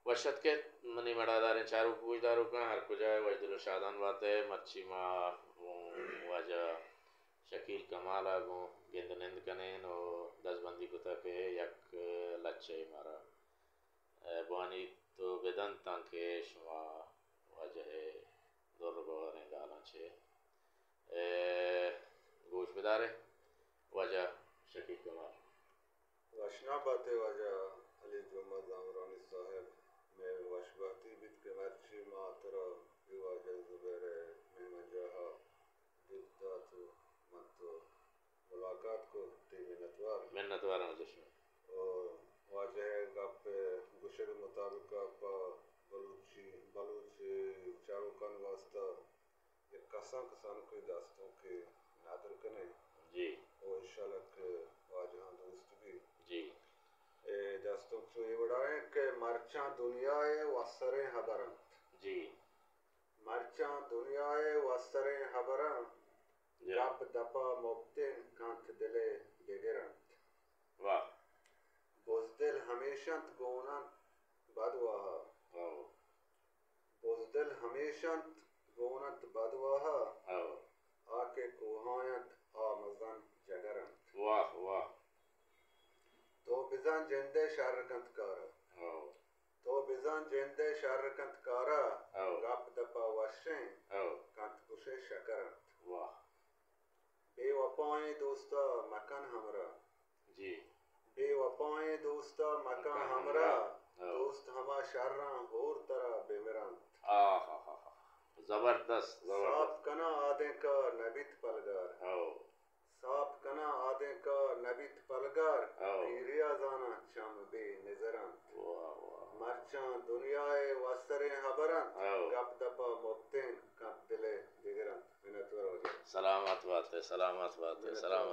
وش اتک ئے منی مڑاداریں چاروک گوشداروکاں، ہر کجا ئے وشدل و شادان بات ئے۔ مرچی ما گوں واجہ شکیل کمال ءَ گوں گند نند کنین و دزبندی کتگ کہ یک لچہ ئے مارا بوانیت و بدنت تانکہ شما واجہ ءِ در و بواریں گالاں چہ گوش بدارے۔ واجہ شکیل کمال۔ وشنام بات ئے واجہ علی جمعہ زامرانی صاحب، مئے وشبہتی بیت کہ مرچی ما ترا اے واجہ زبیر ءِ مہمانجاہ ءَ دید دات و من تو ملاقات کو، تئی منتوار۔ منتوار آں واجہ شما۔ و واجہ ءِ گپ ءِ گوشگ ءِ مطابق ءَ پہ بلوچی، بلوچ چاروکانی واسطہ یک کسان کسانکیں دستونکے ندر کنیں۔ جی۔ و انشاءاللہ کہ واجہاں دوست بی۔ جی۔ اے دستونک چو اے وڑا ایں کہ مرچاں دنیا ءِ وسریں ہبر انت۔ جی۔ مرچاں دنیا ءِ وسریں ہبراں، جی۔ گپ دپ ءَ مپتین کنت دل ءِ دگر انت۔ واہ۔ بزدل ہمیش انت گون انت بدواہ ءَ۔ واہ۔ بزدل ہمیش انت گون انت بدواہ ءَ۔ ہو۔ آ کہ کوہاں انت آ مزن جگر انت۔ واہ، واہ۔ تو بزاں جند ءِ شر کنت کار ءَ۔ ہو۔ تو بزاں جند ءِ شر کنت کار ءَ۔ ہو۔ گپ دپ ءَ وشیں، ہو۔ کنت گوشے شکر انت۔ واہ۔ بے وپائیں دوست ءَ مکن ہمراہ۔ جی۔ بے وپائیں دوست ءَ مکن مکن ہمراہ، ہمراہ۔ ہو۔ دوست ہما شراں ہور ترا بمرنت۔ آہ، آہ، آہ، آہ۔ زبردست، زبردست۔ ساپ کناں آدینک ءَ نبیت پلگار۔ ہو۔ ساپ کناں آدینک ءَ نبیت پلگار۔ ہو۔ پیری ءَ زاناں چم بے نظر انت۔ واہ، واہ۔ مرچاں دنیا ءِ وسریں ہبر انت۔ ہو۔ گپ دپ ءَ مپتین کنت دل ءِ دگر انت۔ منتوار واجہ۔ سلامت بات ئے، سلامت بات ئے، منتوار۔ سلامت۔